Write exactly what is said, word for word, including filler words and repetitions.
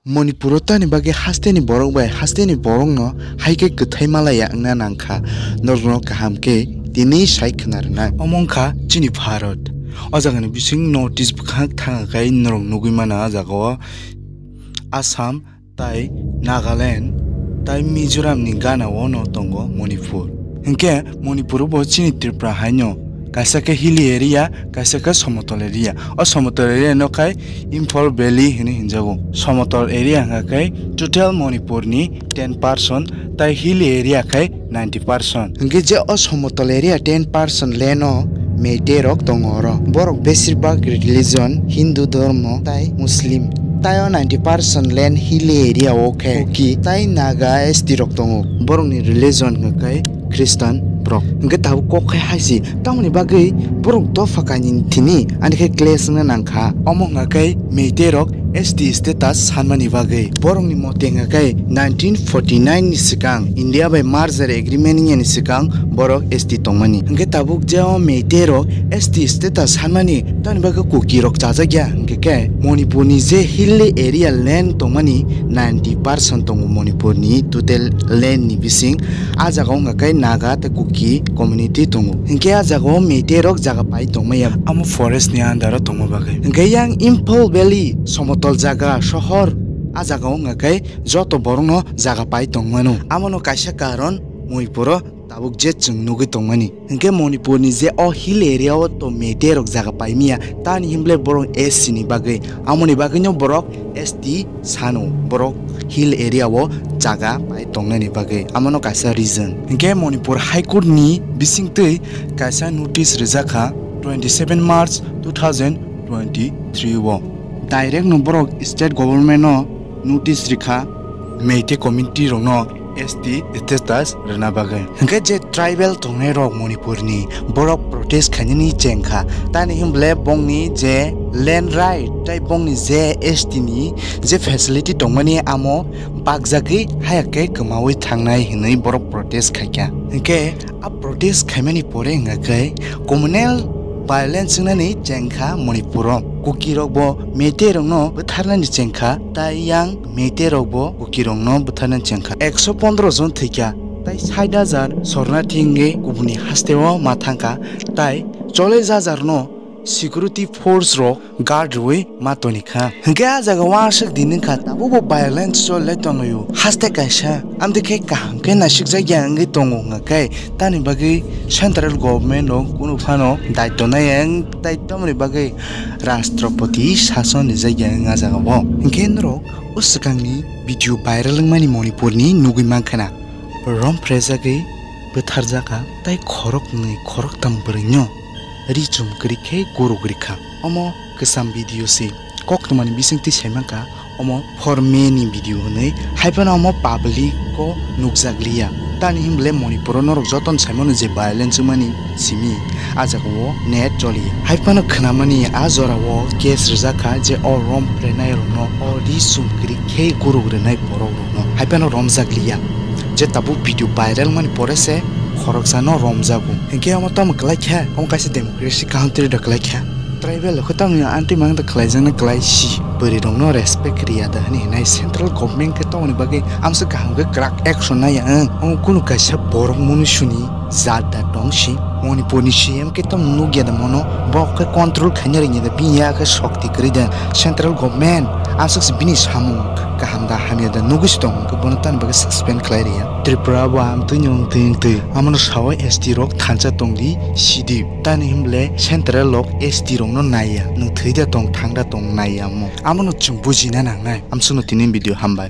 Manipuro tani bagwi hasteni borok bai hasteni borokno hai khe kwthai malaya wngna nangkha, norokno kaham khe tini sai khna rwnai. Omo wngkha chini Bharat. O jagani bising North East bwkhak thangkha khe norok nugwi mano, o jagao Assam, tai Nagaland, tai Mizoram ni gana o no tongo Manipur. Hinkhe Manipur bo chini Tripura haino kaisa khe hilly area, kaisa khe somotol area. O somotol area no khai Imphal Valley hinwi hinjago. Somotol area hwnkha khe total Manipur ni ten percent, tai hilly area khai ninety percent. Hinkhe je o somotol area ten percent land o Meitei rok tongo oro. Borok besir bak religion Hindu dhormo tai Muslim. Tai o ninety percent land hilly area o khe Kuki tai Naga S T rok tongo. Borokni religion hwnkha khe Christian borok. Hinkhe tabuk kok khai hai si, tamoni bagwi borok dopha kainwi thini, ani khe clash wngna nangkha. Omo hwnkha khe Meitei rok S T status sanmani bagwi. Borokni mote hwnkha khe nineteen forty nine ni swkang India bai merger agreement wngya ni swkang borok S T tongmani. Hinkhe tabuk je o Meitei rok S T status sanmani, tamoni bagwi Kuki rok chajakya hinkhe khe Manipur ni je hilly area land tongmani ninety percent tongo Manipur ni total land ni bising. A jaga o hwnkha khe Naga tei Kuki community tongo. Hinkhe a jaga o Meitei rok jaga pai tongmaya, amo forest ni under o tongma bagwi. Hinkhe yang Imphal Valley somotol jaga, sohor, a jaga o hwnkha khe joto borok no jaga pai tongmano. Amo no kaisa karon Manipur o tabuk je chwng nugwi tongmani. Hinkhe Manipur ni je o hill area o to Meitei rok jaga paimaya, tani himble borok S C ni bagwi. Amoni bagwi no borok S T sano, borok hill area o jaga pai tongnani bagwi. Amo no kaisa reason. Hinkhe Manipur High Court ni bisingtwi kaisa notice rijak kha twenty seven March two thousand twenty three o. Direct no borok state government no notice rikha Meitei community rokno S T status rwna bagwi. Hinkhe je tribal tongnai rok Manipur ni, borok protest khainani chengkha. Tani himble bongni je land right tai bongni je S T ni je facility tongmani amo bakjagwi haya khe kwmawi thangnai hinwi borok protest khaikha. Hinkhe a protest khaimani pore hwnkha khe communal violence wngnani chengkha Manipuro. Kuki rokbo Meitei rokno bwtharnani chengkha, tai yang Meitei rokbo Kuki rokno bwtharnani chengkha. Ekso pondro jon thwikha, tai sait hajar sornarthi wngwi kubuni hasteo ma thangkha, tai chollish hajar no security force rok guard rwi ma toni kha. Hinkhe a jaga uansuk din wngkha, tabukbo violence choli lai tonglaio. Haste kaisa, amtwi khe kaham khe naisikjakya wngwi tongo wngkha khe, tani bagwi central government rok kunu phano daityo nai wng tai tamoni bagwi rashtrapati sason rijakya wng a jaga o. Hinkhe norok o swkangni video viral wngmani Manipurni nugwi mankha na. Rom phrejagwi bwtharjakha tai khoroknwi khoroktam bwrwino ri chum kwrwi khe guruk rikha. Omo kwcham video se, koktwmani bisingtwi saimankha omo four May ni video hwnwi, haiphano omo public o nukjakliya. Tani himble Manipuro norok jotono saimano je violence wngmani simi a jaga o net choli. Haiphano khwnamani a jora o case rijak kha je o rom prenai rokno o ri chum kwrwi khe guruk rwnai borok rokno haiphano romjakliya. Je tabuk video viral mani pore se khoroksano romjago. Hinkhe omo tamo kwlai kha? Omo kaisa democracy country da kwlai kha? Tribal rok khe tamni antwi mang da khwlaijaknai kwlai si. Bwrwi rokno respect riya da hwnwi hinai central government khe tamoni bagwi amsa kaham khe kwrak action naiya wng. Omo kunu kaisa borok munusu ni jat da tong si. Manipur ni C M khe tamo nukya da mono, bo khe control khaina rwngya da, bini ya khe shokti kwrwi da. Central government aswk se bini samung kaham da hamya da nugwi se tong, hwnkhe bono tani bagwi suspend khlai rwya. Tripura bo amtwi ni wngtwi wngtwi amono sawi S T rok thansa tongdi sidi. Tani himble central rok S T rokno naiya, nwng thwi da tong, thang da tong naiya mo. Amono chwng bujina nangnai. Amsukno tini video hambai.